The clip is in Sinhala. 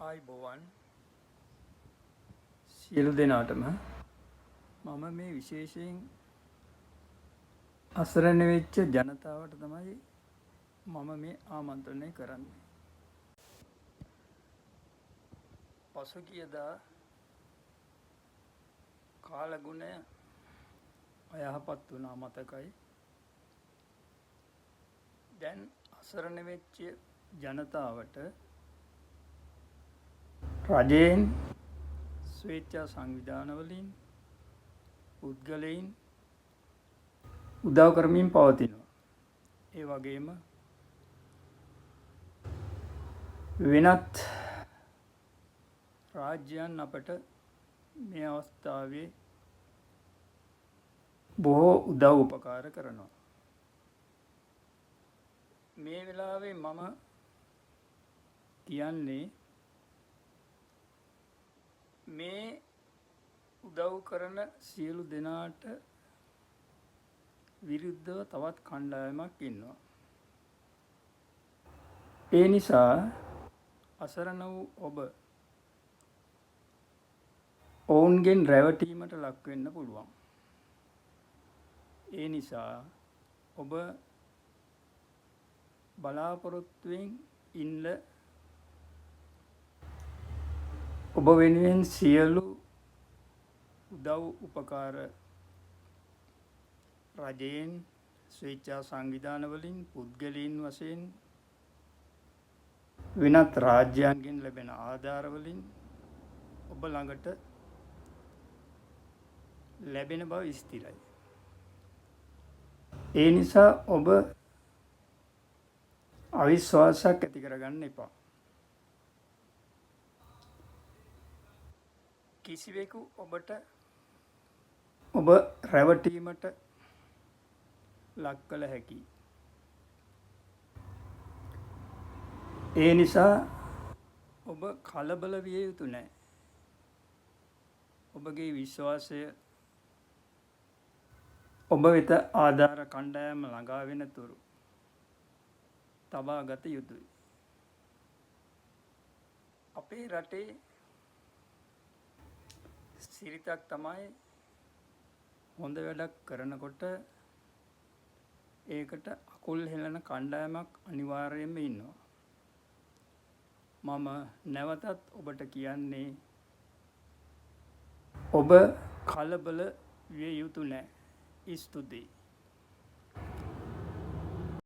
ආයුබෝවන් සියලු දෙනාටම. මම මේ විශේෂයෙන් අසරණ වෙච්ච ජනතාවට තමයි මම මේ ආමන්ත්‍රණය කරන්නේ. පසුගියදා කාලගුණය අයහපත් වුණා මතකයි. දැන් අසරණ වෙච්ච ජනතාවට රජයෙන්, ස්වේච්ඡා සංවිධානවලින්, පුද්ගලයින් උදව් කරමින් පවතිනවා. ඒ වගේම වෙනත් රාජ්‍යයන් අපට මේ අවස්ථාවේ බොහෝ උදව් උපකාර කරනවා. මේ වෙලාවේ මම කියන්නේ මේ උදව් කරන සියලු දෙනාට විරුද්ධව තවත් කණ්ඩායමක් ඉන්නවා. ඒ නිසා අසරණ වූ ඔබ ඔවුන්ගෙන් රැවටීමට ලක් වෙන්න පුළුවන්. ඒ නිසා ඔබ බලාපොරොත්තුවෙන් ඉන්න ඔබ වෙනුවෙන් සියලු උදව් උපකාර රජයෙන්, ස්වේච්ඡා සංවිධාන වලින්, පුද්ගලයන් වශයෙන් වෙනත් රාජ්‍යයන්ගෙන් ලැබෙන ආධාර වලින් ඔබ ළඟට ලැබෙන බව ස්ථිරයි. ඒ නිසා ඔබ අවිශ්වාසයක් ඇති කරගන්න එපා. කිසිවෙකු ඔබට ඔබ රැවටීමට ලක් කළ හැකියි. ඒ නිසා ඔබ කලබල විය යුතු නෑ. ඔබගේ විශ්වාසය ඔබ වෙත ආධාර කණ්ඩායම ළඟා වෙන තුරු තබා ගත යුතුයි. අපේ රටේ සිරිතක් තමයි හොඳ වැඩක් කරනකොට ඒකට අකුල් හෙලන කණ්ඩායමක් අනිවාර්යයෙන්ම ඉන්නවා. මම නැවතත් ඔබට කියන්නේ ඔබ කලබල විය යුතු නෑ. ස්තුතියි.